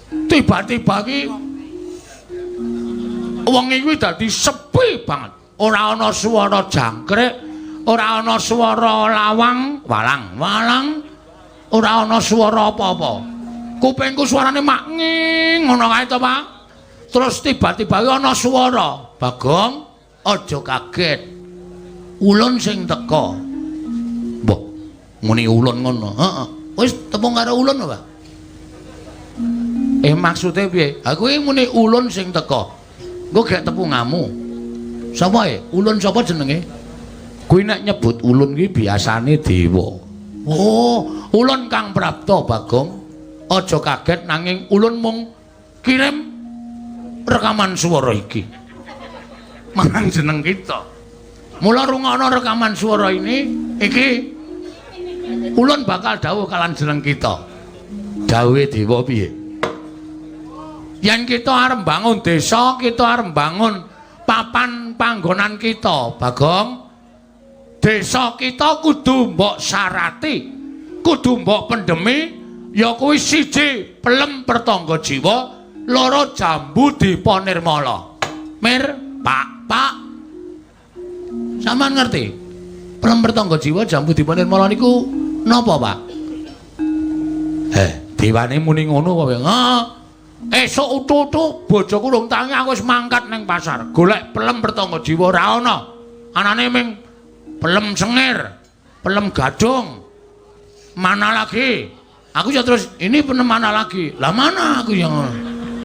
Tiba-tiba ki wengi kuwi dadi sepi banget. Ora ana swara jangkrik, ora ana swara lawang, walang, walang, ora ana swara apa-apa. Kupingku suarane mak nging ngono kae to, Pak. Terus tiba-tiba ana swara, "Bagong, aja kaget. Ulun sing teka." Mbah, muni ulun ngono. Heeh. Wis tepung karo ulun, Pak. Maksude piye? Ha kuwi muni ulun sing teka. Engko gek tepungamu. Sapa e? Ulun sapa jenenge? Kuwi nek nyebut ulun kuwi biasane dewa. Oh, ulun Kang Prapta, Bagong. Aja kaget nanging ulun mung kirim rekaman swara iki marang jeneng kita. Mula rungokno rekaman swara ini, iki ulun bakal dawuh kalan jeneng kita. Dawuhe dewa piye? Yen kita arep bangun desa, kita arep bangun papan panggonan kita, Bagong. Desa kita kudu mbok syarati, kudu mbok pendemi, ya kuwi siji pelem pertangga jiwa, loro jambu dipa nirmala. Mir, Pak, Pak. Sampeyan ngerti? Pelem pertangga jiwa, jambu dipa nirmala niku napa, Pak? Heh, dewane muni ngono apa? Heeh. Esuk utu-utu bojoku rung tangi aku wis mangkat ning pasar, golek pelem pertangga jiwa ora ana. Anane ming pelem sengir, pelem gadung. Mana lagi? Aku ya terus ini pelem mana lagi? Lah mana aku yang ngono.